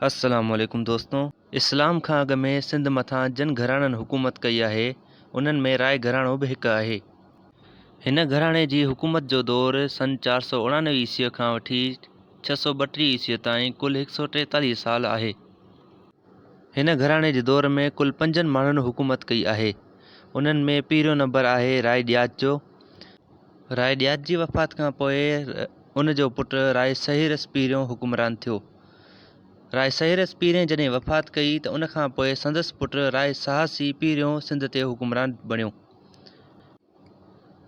السلام عليڪم دوستو. اسلام کان اڳ ۾ سنڌ مٿان جن گهراڻن حڪومت ڪئي آهي، انهن ۾ راء گهراڻو به هڪ آهي. هن گهراڻي جي حڪومت جو دور سن 489 عيسويء کان وٺي 632 عيسويء تائين ڪل 143 سال آهي. هن گهراڻي جي دور ۾ ڪل پنجن ماڻهن حڪومت ڪئي آهي. انهن ۾ پهريون نمبر آهي راء ڏياچ جو. راء ڏياچ جي وفات کان پوء ان جو پٽ راء سهيرس پهريون حڪمران ٿيو. راء سهيرس پهرين جڏهن وفات ڪئي ته ان کان پوء سندس پٽ راء سهاسي پهريون سنڌ تي حڪمران بڻيو.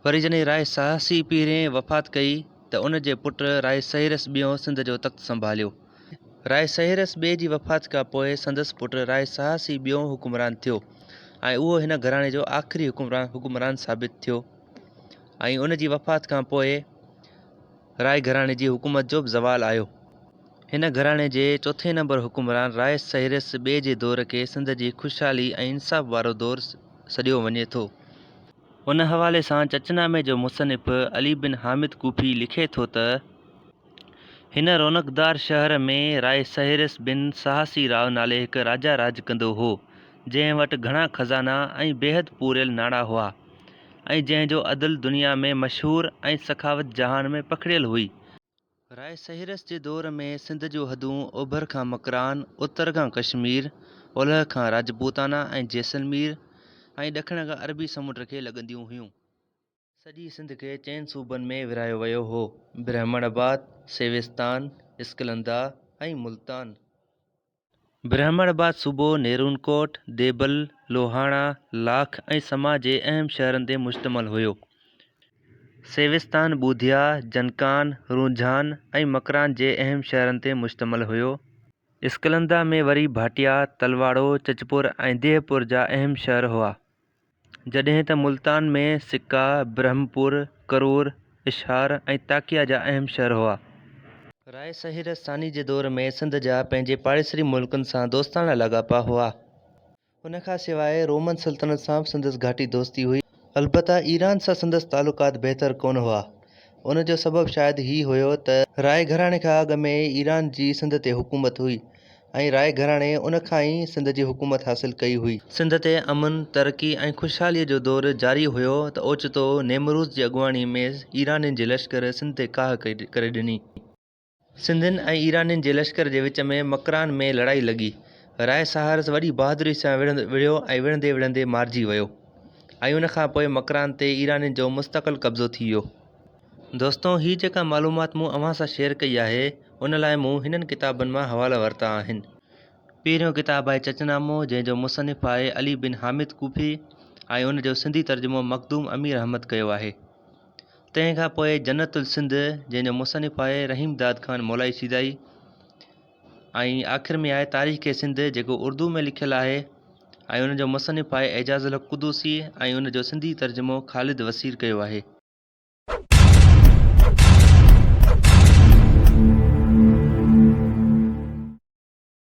وري جڏهن راء سهاسي پهرين وفات ڪئي ته ان جي پٽ راء سهيرس ٻيون سنڌ جو تخت سنڀاليو. راء سهيرس ٻئي جي وفات کان پوء سندس پٽ راء سهاسي ٻيون حڪمران ٿيو ۽ اهو هن گهراڻي جو آخري حڪمران ثابت ٿيو ۽ ان جي وفات کان پوء راء گهراڻي جي حڪومت جو به زوال آيو. هن گهراڻي جي چوٿين نمبر حڪمران راء سهيرس ٻئي جي دور کي سنڌ جي خوشحالي ۽ انصاف وارو دور سڏيو وڃي ٿو. ان حوالي سان چچنامي جو مصنف علي بن حامد ڪوفي لکي ٿو ته، هن رونقدار شهر ۾ راء سهيرس بن سهاسي راء نالي هڪ راجا راڄ ڪندو هو، جنهن وٽ گهڻا خزانا ۽ بيحد پوريل ناڻا هئا. ۽ جنهن جو عدل دنيا ۾ مشهور ۽ سخاوت جهان ۾ پکڙيل هئي. راء سهيرس جي دور ۾ سنڌ جون حدون اوڀر کان مڪران، اتر کان ڪشمير، اولهه کان راجپوتانا ۽ جيسلمير ۽ ڏکڻ کان عربي سمنڊ کي لڳنديون هيون. سڄي سنڌ کي چئن صوبن ۾ ورهايو ويو هو، برهمڻ آباد، سيوستان، اسڪلنده ۽ ملتان. برهمڻ آباد صوبو نيرون ڪوٽ، ديبل، لوهاڻا، لاک ۽ سما جي اهم شهرن تي مشتمل هيو. سيوستان ٻوڌيا، جنڪان، رونجهان ۽ مڪران جي اهم شهرن تي مشتمل هيو. اسڪلنده ۾ وري ڀاٽيا، تلواڙو، چچپور ۽ ديهپور جا اهم شهر هئا. جڏهن ته ملتان ۾ سڪا، برهمپور، ڪرور، اشهار ۽ تاڪيا جا اهم شهر هئا. راء سهيرس ثاني جي دور ۾ سنڌ جا پنهنجي پاڙيسري ملڪن سان دوستاڻا لاڳاپا هئا. ان کان سواء رومن سلطنت سان به سندس گهاٽي دوستي هئي. البته ايران سان سندس تعلقات بهتر ڪونه هئا. ان جو سبب شايد هي هيو ته راء گهراڻي کان اڳ ۾ ايران جي سنڌ تي حڪومت هئي ۽ راء گهراڻي ان کان ئي سنڌ جي حڪومت حاصل ڪئي هئي. سنڌ تي امن، ترقي ۽ خوشحاليء جو دور جاري هيو ته اوچتو نيمروز جي اڳواڻي ۾ ايرانين جي لشڪر سنڌ تي ڪاهه ڪري ڏني. سنڌين ۽ ايرانين جي لشڪر جي وچ ۾ مڪران ۾ لڙائي لڳي. راء سهارس وڏي بهادري سان وڙهيو ۽ وڙهندي وڙهندي مارجي ويو ۽ ان کان پوء مڪران تي ايرانين جو مستقل قبضو ٿي ويو. دوستو هي جيڪا معلومات مون اوهان سان شيئر ڪئي آهي ان لاء مون هنن ڪتابن مان حوالا ورتا آهن. پهريون ڪتاب آهي چچنامو جنهن جو مصنف آهي علي بن حامد ڪوفي ۽ ان جو سنڌي ترجمو مخدوم امير احمد ڪيو آهي. تنهن کان پوء جنت السنڌ جنهن جو مصنف آهي رحيم داد خان مولائي شيدائي ۽ آخر ۾ آهي تاريخ سنڌ جيڪو اردو ۾ لکيل آهي ۽ ان جو مصنف آهي اعجاز الحق قدوسي ۽ ان جو سنڌي ترجمو خالد وسير ڪيو آهي.